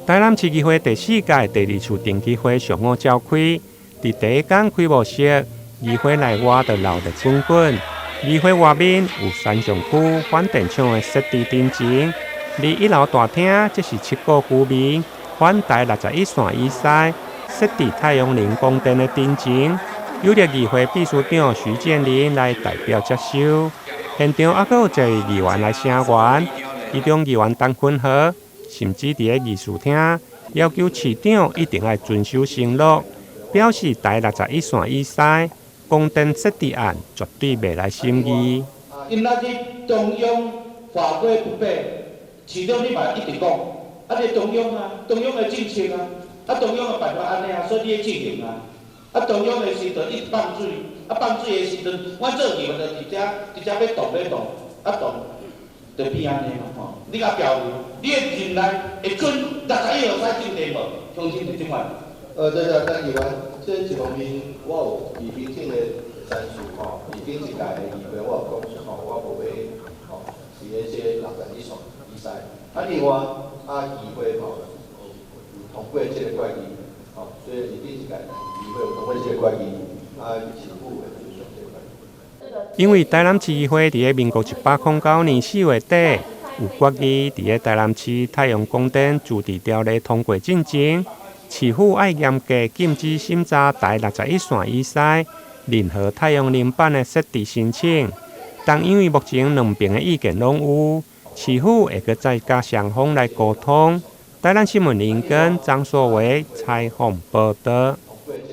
台南市議會第四屆第二次定期會上午召開，佇第一工開幕式，議會內外就鬧熱滾滾。議會外面有山上區發電廠的設置頂前，佇一樓大廳則是七個居民反台六十一線以西設置太陽能光電的頂前，由著議會秘書長徐建林來代表接收。現場猶閣有濟議員來聲援，其中議員陳坤和甚至佇咧議事廳要求市長一定愛遵守承諾，表示台六十一線以西光電設置案絕對袂來審議。今仔日中央法規不變，市長你嘛一直講，啊這中央啊，中央的政策啊，啊中央的辦法按呢啊，所以你欲執行啊。啊中央的時陣一直放水，啊放水的時陣，阮做議員就佇遮，佇遮欲動欲動，啊動就變按呢嘛吼。你共表示，你的任內會准六十一號西種地無？鄉親就這款。這個陳議員，這一方面我有佇行政的程序吼，佇頂一屆的議會我有講出吼，我無欲吼，佇咧這六十一線以西。啊，另外啊，議會吼有通過這個決議，吼，所以佇頂一屆議會有通過這個決議，啊，市府會遵守這個決議。因為台南市議會佇咧民國109年4月底有決議，佇咧台南市太陽光電自治條例通過進前，市府愛嚴格禁止審查台六十一線以西任何太陽能板的設置申請。但因為目前兩邊的意見攏有，市府會閣再佮雙方來溝通。台南新聞林根張碩維採訪報導。